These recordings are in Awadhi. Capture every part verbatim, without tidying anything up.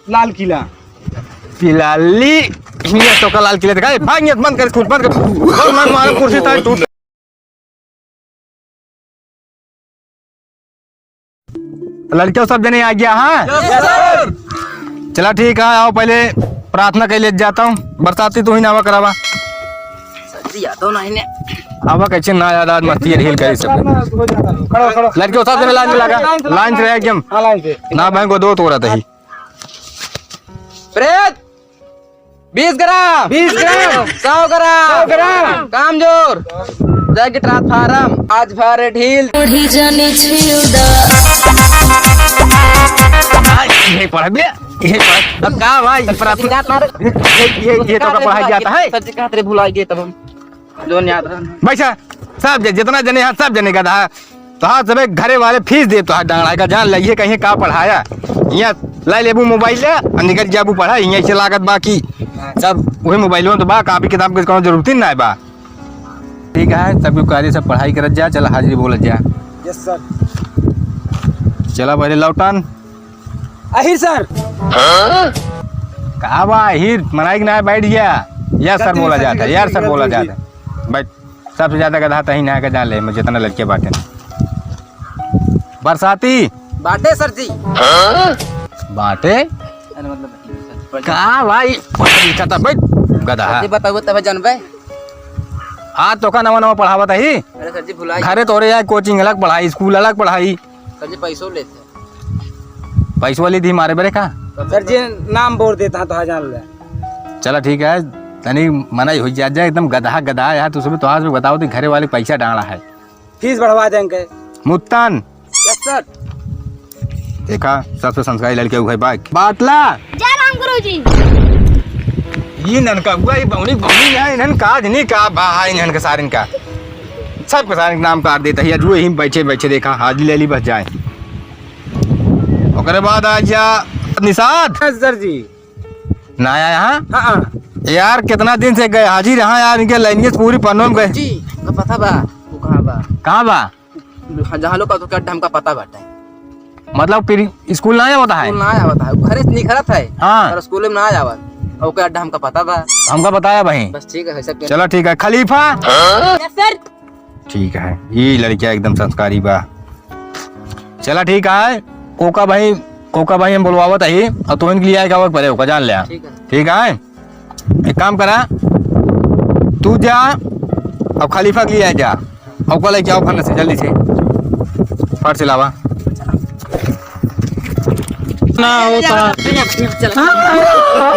लाल किला। पिलाली, हियाँ तो का लाल किला दिखाई। भाग, हियाँ बंद कर, स्कूल बंद कर। और मैं मारा कुर्सी ताई टूट। लड़कियों सब जने आ गया, हाँ? Yes, sir। चला ठीक है, आओ पहले प्रार्थना कर ले जाता हूँ। बरसाती तू ही नावा करावा। सर जी, याद हो ना इन्हें। आवा कैसे ना याद, आज मस्ती है, ढील करे सब। खड़ो, खड़ो। लड़कियों सब जने लाइन में लगा, लाइन से रह एकदम। हाँ, लाइन से। ना बहन को दो तोड़ा तही। प्रेत, बीस ग्राम। बीस ग्राम। सौ ग्राम। सौ ग्राम। कामजोर। जाके ट्रांसफार्म। आज भर ढील। ओढ़ी जाने छिलदा। यही पढ़ बे, यही पढ़। अब का भाई, प्रार्थना, ये, ये, ये तो का पढ़ाई जाता है? सर जी, कहाँ तेरे भुला गए तब हम। जोन याद रहा। बैठा, सब जे-, जितना जने हैं, सब जने गधा है। तोहार सबे घरे वाले फीस दे, तोहार डांगड़ा का जान ले, ये कहीं का पढ़ाया। यहाँ लाई लेबू मोबाइल ले, और निकल जाबू पढ़ा, यहाँ से लागत बा कि सब वही मोबाइल में तो बा, कापी किताब के कोनो जरूरत ही ना बा। ठीक है, सब कार्य सब पढ़ाई करत जा, चल हाजिरी बोलत जा। Yes, sir। चला पहले लौटान। अहिर सर। का बा अहिर? मनाई के ना बैठ गया। यस सर बोला जाता है, यार सर बोला जाता है। बैठ। सबसे ज्यादा गधा तही ना के जान ले, मैं जितना लड़के बाटे। बरसाती। बाटे सर जी। बाटे? अरे मतलब, का भाई? पढ़ा लिखा था, बैठ। गधा। सर जी बताओ तब जानबे। आज तो का नवा नवा पढ़ावत ही। अरे सर जी भुला घरे तोरे यार कोचिंग अलग पढ़ाई, स्कूल अलग पढ़ाई। सर जी पैसो लेते। पैसो वाली दी मारे बरे का? सर जी नाम बोल देता तो जान ले। चला ठीक है, तनी मनाई हो जात जाए, एकदम गधा गधा यार, तू सुबह तो आज भी बताओ तो घरे वाले पैसा डाला है। फीस बढ़वा देंगे। मुत्तान। Yes, sir। देखा, सबसे संस्कारी लड़के हुए बाइक। बाटला। जय राम गुरुजी। ये ननका हुआ, ये बौनी, बौनी है, इन्हन का आज नहीं का बा, इन्हन के सारिन का। सबके सारिन के नाम काट देता है, जो यहीं बैठे, बैठे देखा, हाजिरी ले ली बस जाए। ओकरे बाद आ जा निषाद। Yes, sir जी। ना आया, हाँ? हाँ, हाँ। यार, कितना दिन से गए हाजिर, हाँ यार, इनके लाइनियस पूरी पन्नों में गए। जी, हमका पता बा, वो कहाँ बा? कहाँ बा? हाँ, जहाँ लोग का तो क्या हमका पता बाटे। मतलब, फिर स्कूल ना आवत है? स्कूल ना आवत है, घरे से निकलत है, हाँ। पर स्कूल में ना आवत। ओके अड्डा हमका पता बा। हमका बताया भाई। बस ठीक है, सब चलो ठीक है, खलीफा। Yes, sir। ठीक है, ये लड़किया एकदम संस्कारी बा। चला ठीक है, ओका भाई, ओका भाई हम बोलवावत ही, और तो इनके लिए आएगा वक्त परे ओका जान ले। ठीक है। ठीक है, एक काम करा, तू जा, अब खलीफा के लिए आ जा, और ओका लेके आओ फन से जल्दी से, फट से लावा। ना होता।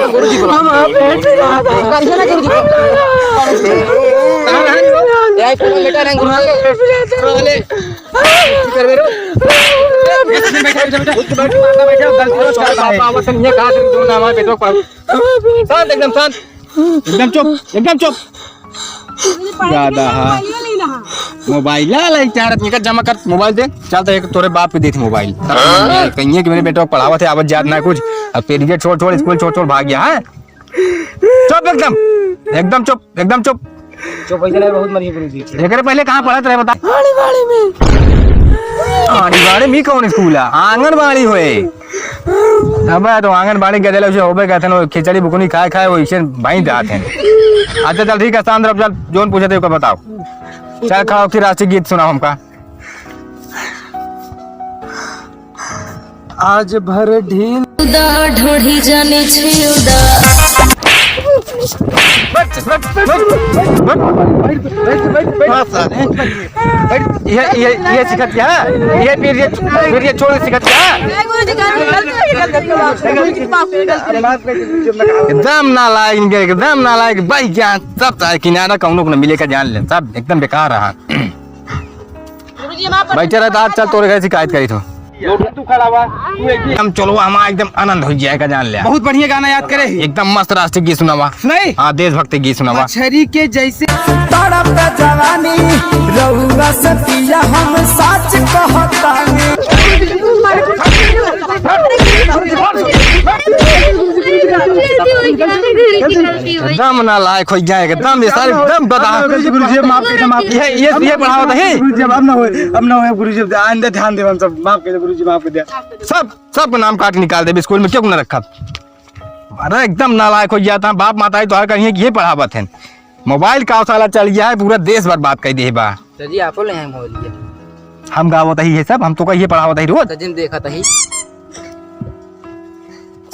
गुरुजी बोला। हम आप बैठ रहे हैं। कहाँ रहे? यार, फोन लेटा रहे गुरुजी। शांत, एकदम शांत। एकदम चुप, एकदम चुप। ज्यादा, हाँ। मोबाइल ला, ला, चार आदमी का जमा कर, मोबाइल दे। चल, तो एक तोरे बाप के दे थी मोबाइल। कहिए कि मेरे बेटवा पढ़ावत है, आवत जात ना कुछ। अब पीरियड छोड़, छोड़, स्कूल छोड़, छोड़, भाग गया, हाँ? चुप एकदम, एकदम चुप, एकदम चुप। चुप, ऐसे नहीं, बहुत मरिए गुरुजी। एकरे पहले कहाँ पढ़त रहे बता? आंगनबाड़ी में। आंगनबाड़ी में कौन स्कूल है? आंगनबाड़ी होए। अबे तो आंगनबाड़ी गदेला उसे होबे कहते हैं, वो खिचड़ी बुकनी खाए खाए वो इसे भाई जाते हैं। अच्छा चल ठीक है, शांत रहो, चल जोन पूछे थे ओका बताओ। चल खड़ा होके राष्ट्रीय गीत सुनाओ हमका। आज भर ढील। दा ढोढ़ी जाने छिलदा। ये, ये, ये सिखत क्या है? ये फिर ये, फिर ये छोड़ सिखत क्या है? एकदम नालायक इनके, एकदम नालायक भाई, क्या सब तार किनारा कौनो को न मिले का जान ले, सब एकदम बेकार रहा। गुरुजी, हम आप बैठे रहता, आज चल तोरे घर शिकायत करी तो। तू खड़ा हुआ, तू एक ही हम चलो, हम एकदम आनंद हो जाएगा जान ले। बहुत बढ़िया गाना याद करे ही। एकदम मस्त राष्ट्रीय गीत सुनावा। सुनाई? हाँ, देशभक्ति गीत सुनावा। मछरी के जैसे तड़प जवानी, रउआ से पिया हम साच कहतानी। एकदम नालायक हो जाएगा, एकदम ये सारे एकदम बता। गुरुजी, गुरुजी, माफ कर दे, माफ कर दे। ये, ये, ये पढ़ावत है। गुरुजी, अब ना होए, अब ना होए गुरुजी, आइंदा ध्यान देब हम सब, माफ कर दे गुरुजी, माफ कर दे। सब, सबके नाम काट के निकाल देब, स्कूल में क्यों ना रखा। अरे एकदम नालायक होइ जात है, बाप माताई तोहार कहिए कि ये पढ़ावत हैं। मोबाइल का साला चल गया है, पूरा देश बर्बाद कर दे बा। सर जी, आपो ले हैं मोबाइल ये। हम गावत ही है सब, हम तो कहिए पढ़ावत ही रोज। सर जी, देखत ही।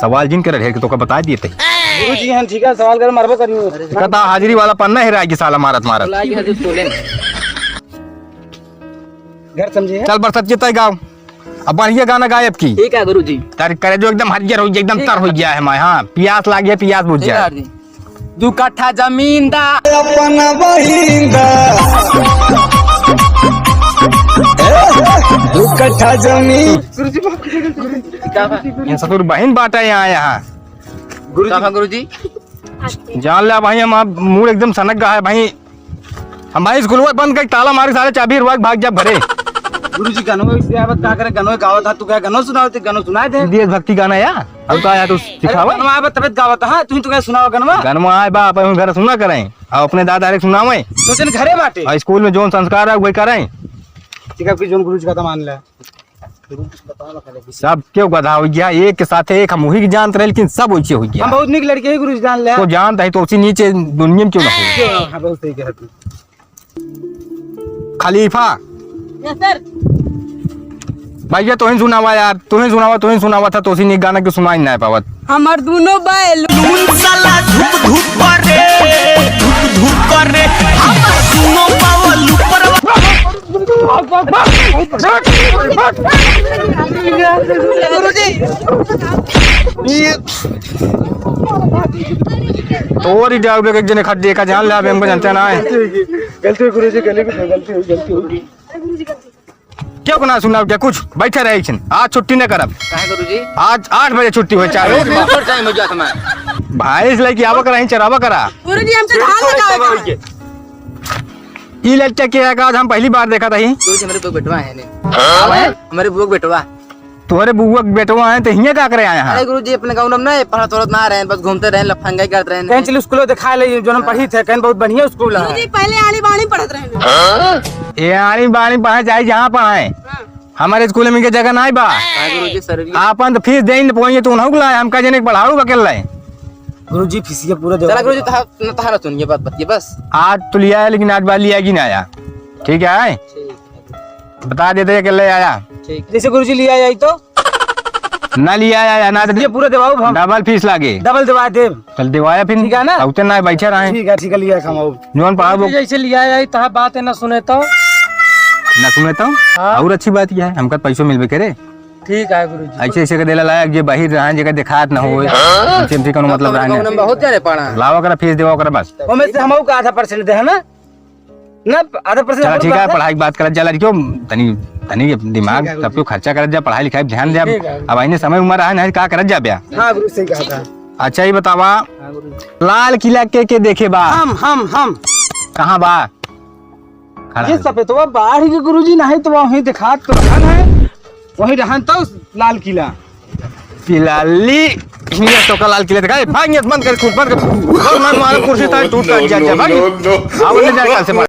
सवाल जिन करे ढेर के तोका बता दिए तही। गुरुजी, हम ठीक है, सवाल करे मारबो करियो। अरे कहता हाजिरी वाला पन्ना हेराय कि साला मारत मारत। बोला कि हजूर बोले। घर समझे है? चल बरसत के तय गाओ। अब बढ़िया गाना गाए अब की। ठीक है गुरुजी। तार करे जो एकदम हरियर होइ गया, एकदम तर होइ गया है माय। हाँ, पियास लागे, पियास बुझ ठीक है जाए। गुरुजी। दू कट्ठा जमीन दा। अपन बहिन दा। दू कट्ठा जमीन। गुरुजी, गुरुजी, गुरुजी। का बा? ये ससुर बहिन बाटा यहाँ, यहाँ। गुरुजी। का बा गुरुजी? जान ले भाई, हम अब मूड एकदम सनक गया है भाई। हम भाई स्कूल बंद कर ताला मारे, सारे चाबी रुआ के भाग जा घरे। गुरुजी, गनो से आवत का करे, गनो गावत हा, तू क्या गनो सुनावत, गनो सुनाए दे। देशभक्ति गाना या? हम तो आया तो अरे, सिखावा। गनवा आवे तबे गावत हा, तू तो क्या सुनावा गनवा? गनवा आए बा, अपन घर सुना करें, और अपने दादा रे सुनावे। तो जन घरे बाटे। और स्कूल में जोन संस्कार है, वही करें। ठीक है, फिर जोन गुरुजी का तो मान ले। सब क्यों गधा हो गया, एक के साथ एक हम वही के जानत रहे, लेकिन सब वैसे हो गया। हम बहुत निक लड़के हैं गुरुजी, जान ले। तो जानता है तो उसी नीचे दुनिया में क्यों ना हो? क्यों? हाँ, बहुत सही कहा तू। खलीफा। Yes sir. भैया, तोहिन सुनावा यार, तोहिन सुनावा, तोहिन सुनावा था, तोसी नी गाना के सुनाई ना पावत। हमर दुनो बैल। साला धुप धुप करे, धुप धुप करे, हमर दुनो बावल ऊपर। गुरुजी। तोरी जाओ बे, एक जने खट देखा जान ले, अब हमको जानते ना है। गलती हुई गुरुजी, गलती हुई, गलती हुई, गलती हुई। क्यों ना सुनाओ क्या कुछ? बैठे रहे इछन। आज छुट्टी न करब। काहे गुरुजी? आज आठ बजे छुट्टी हुई, चार बजे। अरे, बिल्कुल टाइम हो जात हमार। भैंस लेके आवा करा, ही चरावा करा। गुरुजी, हमसे धान लगावे का। ई लड़का के है का? आज हम पहली बार देखा था ही। गुरुजी, हमरे बुआ के बेटवा है ने। हाँ? हमरे बुआ के बेटवा। तोहरे बुआ के बेटवा है, तो हियाँ का करे आया है? अरे गुरुजी, अपने गाँव में ना पढ़त वढ़त ना रहे, बस घूमते रहे, लफंगाई करत रहे। कहीं चल स्कूल दिखा ले, जो हम पढ़ी थे, कहीं बहुत बढ़िया स्कूल है। गुरुजी, पहले आड़ी बाड़ी पढ़त रहे। ए आड़ी बाड़ी पढ़े चाहे जहाँ पढ़े, हाँ। हमारे स्कूल में इनके जगह नाहीं बा। हाँ गुरुजी, सर भी। आपन तो फीस दे ही न पोइए, तू उन्हों को लाए, हमका जने के पढ़ाऊ बकेल लाए। गुरुजी, फीसिया पूरा दे। चला गुरुजी, तहा-, न तहारा सुनिए बात, बतिए बस। आज तो लिया है, लेकिन आज बाद लिया कि ना आया, ठीक है? ठीक है। बता देते हैं कि ले आया। ठीक। जैसे गुरुजी लिया आई तो? ना लिया आया, ना तो ये पूरा देवाओ हम। डबल फीस लागे। डबल देवा देब। चल देवाया फिर। ठीक है ना? उतने ना बैठे रहे। ठीक है, ठीक है, लिया कमाओ। जौन पढ़ाओ वो। जैसे लिया आई तो बात है, ना सुने तो। ना सुने तो? हाँ। और अच्छी बात क्या है? हमका पैसों मिलबे करे। ठीक है गुरुजी। ऐसे ऐसे के देला लायक जे बाहिर रहे, जेकर देखात ना होए। हाँ। हमसे, हमसे कौनो मतलब रहे ना। बहुत जाने पड़ा। लावा करा फीस देवा करा बस। ओमे से हमहू का आधा परसेंट दे, है ना? ना, आधा परसेंट चला हमहू ठीक का है, आधा। पढ़ाई की बात करत जा लड़कियों, तनी, तनी दिमाग ठीक है गुरुजी। सबको खर्चा करत जा, पढ़ाई लिखाई पे ध्यान दे। ठीक है। अब आईने समय उम्र रहा नहीं, का करत जा ब्या? हाँ गुरु, सही कहा था। अच्छा, ये बतावा, हाँ गुरुजी। लाल किला के, के देखे बा? हम, हम, हम। कहाँ बा? खड़ा ये हो। सफेदवा बाहर ही के गुरुजी, नहीं तो वहीं दिखात तो रहन है, वहीं रहन तो लाल किला। पिलाली, हियाँ तो का लाल किला दिखाई, भाग, ये बंद कर, खुद बंद कर। और मैं मारा कुर्सी ताई टूट कर जा, जा, भाग। No, no, no। आओ, ले जा, कल से मार।